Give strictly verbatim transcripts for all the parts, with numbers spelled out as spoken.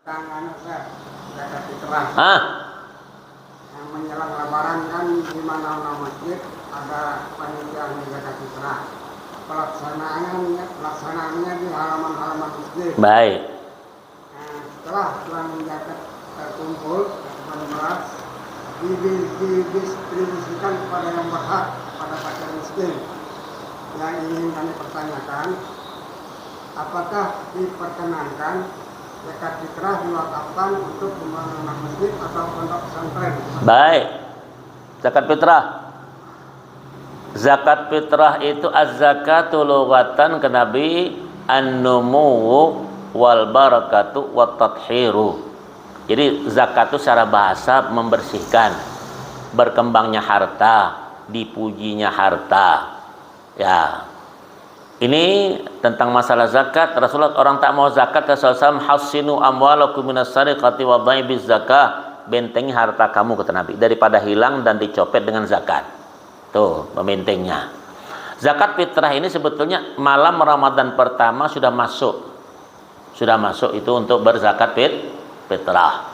Tentang anu, Ustaz, zakat fitrah. Ah, Yang menjelang Lebaran kan di mana-mana masjid ada panitia zakat fitrah. Pelaksanaannya, pelaksanaannya di halaman-halaman masjid. Baik. Nah, setelah uang zakat terkumpul, ataupun beras, di- di- didistribusikan kepada yang berhak, kepada fakir miskin. Yang ingin kami pertanyakan, apakah diperkenankan zakat fitrah diwakafkan untuk pembangunan masjid atau pondok pesantren? Baik. Zakat fitrah. Zakat fitrah itu az-zakatu lughatan ke Nabi an-numu wal barakatu wat tathiru. Jadi zakat itu secara bahasa membersihkan, berkembangnya harta, dipujinya harta. Ya. Ini tentang masalah zakat. Rasulullah, orang tak mau zakat, Rasulullah saw, "Hassinu amwalakum minas sariqati wa dhaibiz zakah." Bentengi harta kamu, kata Nabi, daripada hilang dan dicopet dengan zakat. Tuh, pembentengnya. Zakat fitrah ini sebetulnya malam Ramadan pertama sudah masuk. Sudah masuk itu untuk berzakat fit- fitrah.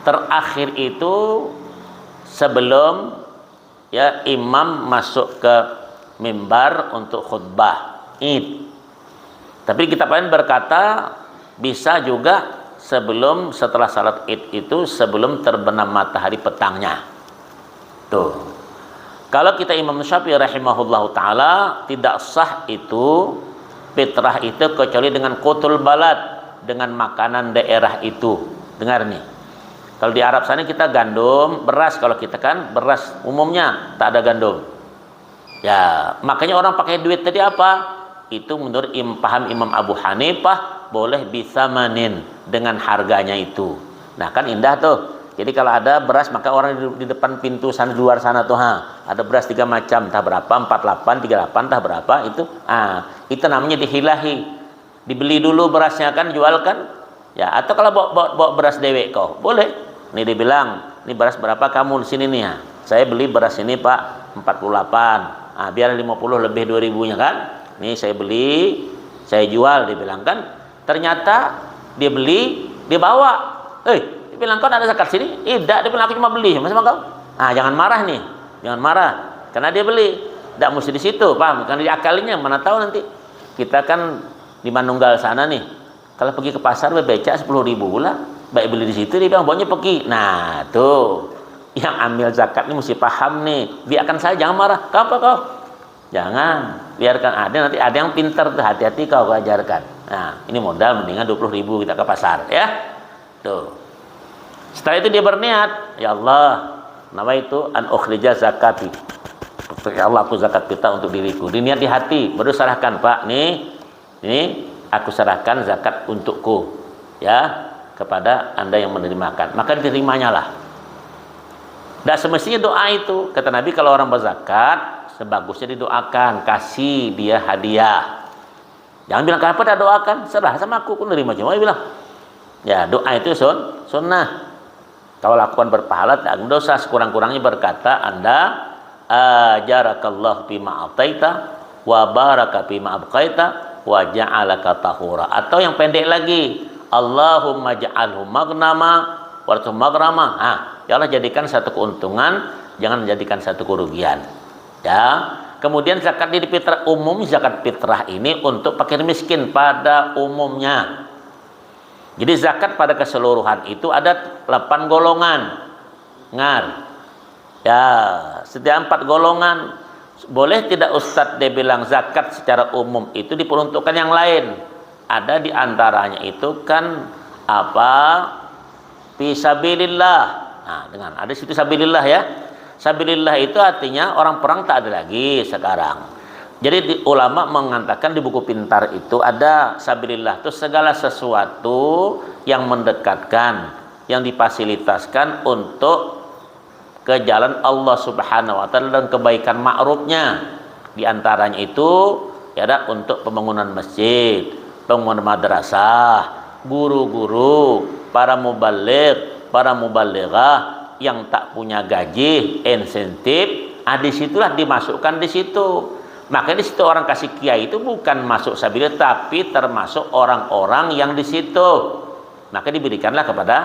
Terakhir itu sebelum, ya, imam masuk ke mimbar untuk khutbah Id. Tapi kita lain berkata, bisa juga sebelum, setelah salat Id itu, sebelum terbenam matahari petangnya. Tuh. Kalau kita Imam Syafi'i rahimahullahu taala, tidak sah itu fitrah itu kecuali dengan qutul balad, dengan makanan daerah itu. Dengar nih. Kalau di Arab sana kita gandum, beras, kalau kita kan beras umumnya tak ada gandum. Ya, makanya orang pakai duit tadi apa? Itu menurut im- paham Imam Abu Hanifah boleh bisamanin, dengan harganya itu. Nah, kan indah tuh. Jadi kalau ada beras, maka orang di, di depan pintu sana, di luar sana tuh, ha, ada beras tiga macam, entah berapa, empat delapan, tiga delapan, entah berapa itu. Ah, itu namanya dihilahi. Dibeli dulu berasnya kan, jual kan? Ya, atau kalau bawa, bawa, bawa beras dewek kau, boleh. Nih dibilang, "Ini beras berapa kamu di sini nih, ya? Saya beli beras ini, Pak, empat puluh delapan. Ah, biar lima puluh lebih dua ribunya kan? Nih saya beli, saya jual," dibilang kan. Ternyata dia beli, dia bawa. "Eh," dibilang, "kau ada zakat sini?" "Tidak," dibilang, "aku cuma beli, masa kau?" Ah, jangan marah nih. Jangan marah. Karena dia beli. Tidak mesti di situ, paham? Karena diakalinya, mana tahu nanti. Kita kan di Manunggal sana nih. Kalau pergi ke pasar, bebeca sepuluh ribu pula. Baik beli di situ, dia bilang, "Bawanya pergi." Nah, tuh. Yang ambil zakat ini mesti paham nih. Biarkan saja, jangan marah. "Kau apa kau?" Jangan. Biarkan ada, nanti ada yang pintar tuh. Hati-hati kau, kau ajarkan. Nah, ini modal, mendingan dua puluh ribu kita ke pasar, ya. Tuh. Setelah itu dia berniat, "Ya Allah, nawaitu an ukhrija zakati." "Ya Allah, aku zakat fitrah untuk diriku." Diniat di hati, baru serahkan, "Pak, nih, ini aku serahkan zakat untukku, ya, kepada Anda yang menerimakan." Maka diterimanyalah. Tidak semestinya doa itu. Kata Nabi, kalau orang berzakat, sebagusnya didoakan, kasih dia hadiah. Jangan bilang, "Kenapa tidak doakan? Serah sama aku, aku nerima cuma," dia bilang. Ya, doa itu sun, sunnah. Kalau lakukan berpahala, tidak dosa. Sekurang-kurangnya berkata, Anda, "Ajarakallah bima ataita, wa baraka bima abqaita, wa ja'alaka tahura." Atau yang pendek lagi, "Allahumma ja'alhu magnama, warzuqhu magrama." Nah, ya Allah, jadikan satu keuntungan, jangan jadikan satu kerugian. Ya. Kemudian zakat di fitrah umum, zakat fitrah ini untuk fakir miskin pada umumnya. Jadi zakat pada keseluruhan itu ada delapan golongan. Ngar. Ya, setiap empat golongan. Boleh tidak Ustadz dia bilang zakat secara umum itu diperuntukkan yang lain? Ada di antaranya itu kan apa? Fisabilillah. Nah, dengan ada situ sabilillah ya. Sabilillah itu artinya orang perang tak ada lagi sekarang. Jadi di, ulama mengatakan di buku pintar itu ada sabilillah itu segala sesuatu yang mendekatkan, yang difasilitaskan untuk ke jalan Allah Subhanahu wa taala dan kebaikan ma'rufnya. Di antaranya itu ya ada untuk pembangunan masjid, pembangunan madrasah, guru-guru, para mubaligh, para mubalighah yang tak punya gaji, insentif, ah, di situlah dimasukkan di situ. Makanya di situ orang kasih kiai itu bukan masuk sabilillah, tapi termasuk orang-orang yang di situ. Maka diberikanlah kepada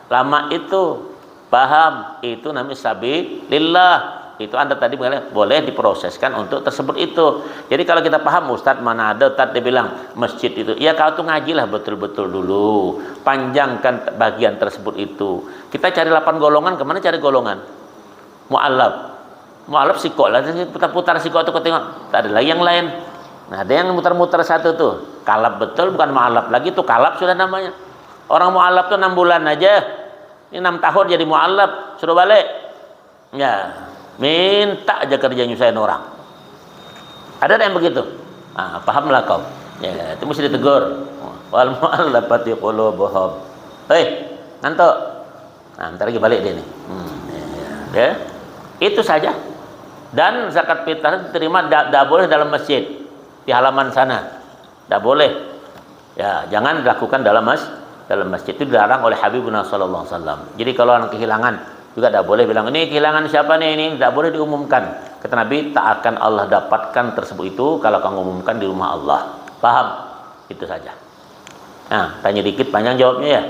lama itu. Paham? Itu namanya sabilillah. Itu Anda tadi boleh, boleh diproseskan untuk tersebut itu. Jadi kalau kita paham, "Ustadz, mana ada Ustadz," dia bilang, "masjid itu." Ya, kau tuh ngajilah betul-betul dulu. Panjangkan bagian tersebut itu. Kita cari lapan golongan, kemana cari golongan? Mu'alaf. Mu'alaf sikok lah, putar-putar sikok tuh, kau tengok. Tak ada lagi yang lain. Nah, ada yang mutar-mutar satu tuh. Kalap betul, bukan mu'alaf lagi tuh, kalap sudah namanya. Orang mu'alaf tuh enam bulan aja. Ini enam tahun jadi mu'alaf, suruh balik. Ya, minta aja kerja nyusahin orang. Ada yang begitu? Ah, pahamlah kau. Ya, itu mesti ditegur. "Wal mu'allafati qulubuhum." "Hei, ngantuk." Nah, ntar lagi balik dia nih. Hmm, ya, ya. Ya. Itu saja. Dan zakat fitrah diterima tidak boleh dalam masjid, di halaman sana. Tidak boleh. Ya, jangan dilakukan dalam mas dalam masjid. Itu dilarang oleh Habibuna sallallahu alaihi wasallam. Jadi kalau orang kehilangan juga tidak boleh bilang, "Ini kehilangan siapa nih ini?" Tidak boleh diumumkan. Kata Nabi, "Tak akan Allah dapatkan tersebut itu kalau kamu umumkan di rumah Allah." Paham? Itu saja. Nah, tanya dikit panjang jawabnya ya.